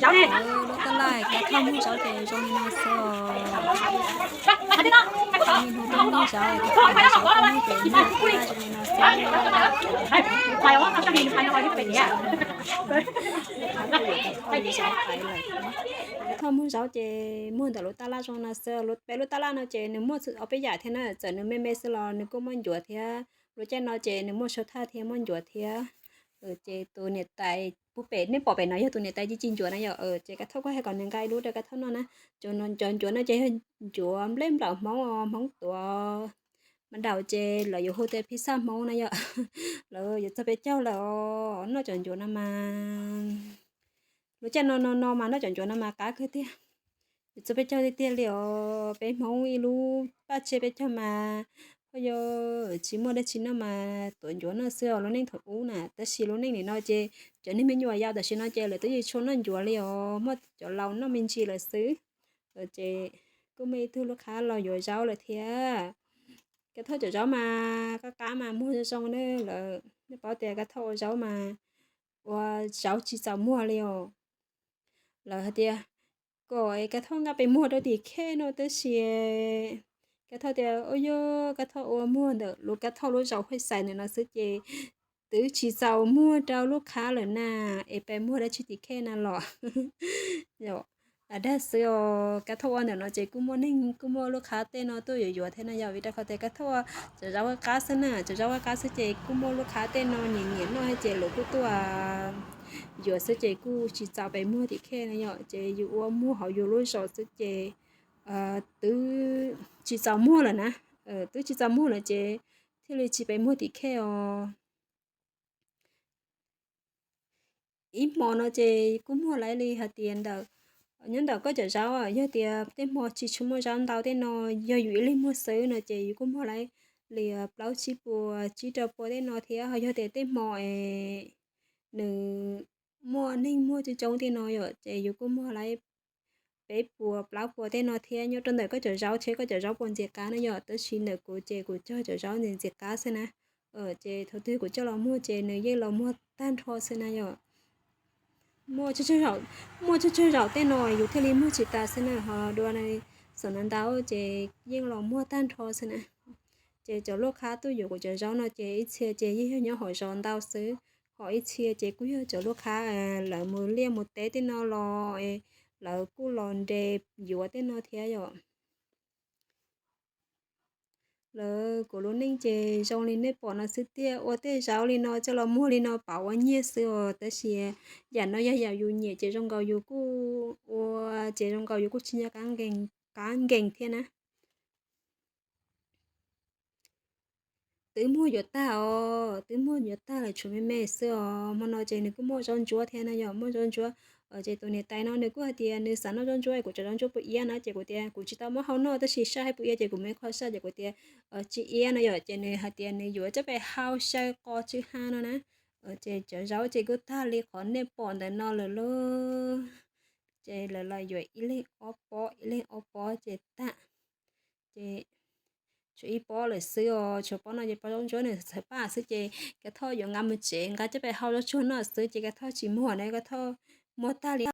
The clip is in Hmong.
Lub tab laj Kav Thoj muag zaub ces zoo li no xwb os. Hnub no tuaj muag zaub, Kav Thoj muag zaub tuaj muag ces muag tab laj zoo li no xwb. Kav Thoj muag zaub ces muag ntawm lub tab laj zoo no xwb. Peb lub tab laj no ces nws muaj ob peb yam thiab na, txawm nws me me xwb los nws kuj muaj ncuav thiab. Lub caij no ces nws muaj sub thaj thiab muaj ncuav thiab. Ces tus niam tais puag pem nej pom pem no yog tus niam tais ci ci ncuav na yom. Ces Kav Thoj kuj hais kom nws nqa ib lub rau Kav Thoj noj na. Cov ncuav no ces yog ncuav nplej nplaum Hmoob, Hmoob tuav. Mas daum ces lawv yuav hu tias phij xaj Hmoob na yom. Lawv yuav txog peb caug lawm os, noj cov ncuav no mas, lub caij no no no mas noj cov ncuav no mas qab kawg tiag. Yuav txog peb caug tiag tiag li os. Peb Hmoob ib lub paj tseg peb caug mas, ho yog tsis muaj dab tsi noj mas tuav ncuav noj xwb os lub neej thaum ub na. Tab sis lub neej nim no ces cov neeg me nyuam yaus tam sim no ces lawv twb tsis tshua noj ncuav li os, muaj cov laus noj me ntsis lawm xwb. Ces kuj muaj ib tug lub qhab los yuav zaub lawm thiab. Kav Thoj cov zaub mas qab qab mas muag zoo zoo na lawm. Nej paub tias Kav Thoj ua zaub mas ua zaub tsis txaus muag li os. Lawv hais tias kom Kav Thoj nqa pes muag rau tim khej no tab sis Kav Thoj tias, ua yog Kav Thoj ua muag ntawm lub Kav Thoj lub zaum Huaj Xais ntawm no xwb ces twb tsis txaus muag rau lub qhab lawm na, es pes muag dab tsi tim khej na los. Dag xwb os, Kav Thoj ua ntawm no ces kuj muaj neeg kuj muaj lub qhab tej no tuaj yuav yuav thiab na yom, vim rau qhov tias Kav Thoj ua cov zaub qab qab xwb na, cov zaub qab qab xwb ces kuj muaj lub qhab tej no nyiam nyiam noj ces lawv kuj tuaj yuav xwb ces kuj tsis txaus pes muag tim khej na yom, ces yus ua muag hauv yus lub zos xwb ces twb tsis txaus muag lawm na, twb tsis txaus muag lawm ces thiaj li tsis pes muag tim khej os. Ib hmo no ces kuj muag lawv li hais tias ntawm, nyob ntawm koj cov zaub yog tias tej hmo tsis tshua muaj zaub ntau tej no, yog yus ib leeg muag xwb no ces yus kuj muag lawv li plaub tsib puas tsib rau puas tej no thiab. Ho yog tias tej hmo es nws muaj neeg muag coob coob tej no yom ces yus kuj muag lawv peb puas plaub puas tej no thiab. Nyob rau ntawm koj cov zaub thiab koj cov zaub puas ntxim qab na yom, tab sis ntawm kuv ces kuv cog cov zaub ntxim ntxim qab xwb na. Ces thaum twg kuv coj los muag ces nws yeej los muag tag nrho xwb na yom. Muaj, muaj tsawg tsawg zaum tej no yus thiaj li muag tsis tas xwb na, ho dua xom ntau ntau ces yeej los muag tag nrho xwb na. Ces cov luaj qhab tuaj yuav kuv cov zaub no ces ib txhia ces yeej yog nyob hauv zos ntau xwb, ho ib txhia ces kuj yog cov luaj qhab lawv mus liaj mus teb tej no los lawv kuj los nres yuav tej no thiab yom. Lawv kuv lub neej ces zoo li nej pom no xwb tiag, ua tej zaub li no coj los muag li no pauv ua nyiaj xwb os. Tab sis yam no yog yam yus nyiam ces zoo nkaus yus kuj ua, ces zoo nkaus yus kuj tsis nco qab nkees thiab na. Twb muag yuav tag os, twb muag yuav tag lawm tshuav me me xwb os. Hmo no ces nws kuj muaj zaub ntsuab thiab na yom, muaj zaub ntsuab. Ces tus niam tais no nws kuj hais tias nws xav noj zaub ntsuab, kuv cov zaub ntsuab puas iab na, ces kuv tias kuv tsis tau muab hau noj tab sis saib hais puas iab ces kuv muab kho saib ces kuv tias tsis iab no yom, ces nws hais tias nws yuav coj pem hau xyaw qos tsw ha no na. Ces cov zaub ces kuj tag li qhov nej pom ntawm no lawm lauj. Ces lawv los yuav ib leeg ob pob ib leeg ob pob ces tag. Ces tshuav ib pob lawm xwb os, tshuav pob no ces pob zaub ntsuab nws txhawv paj xwb ces Kav Thoj yuav nqa mus tsev nqa coj pem hau zaub tsuag noj xwb ces Kav Thoj tsis muag na, Kav Thoj muag tag li.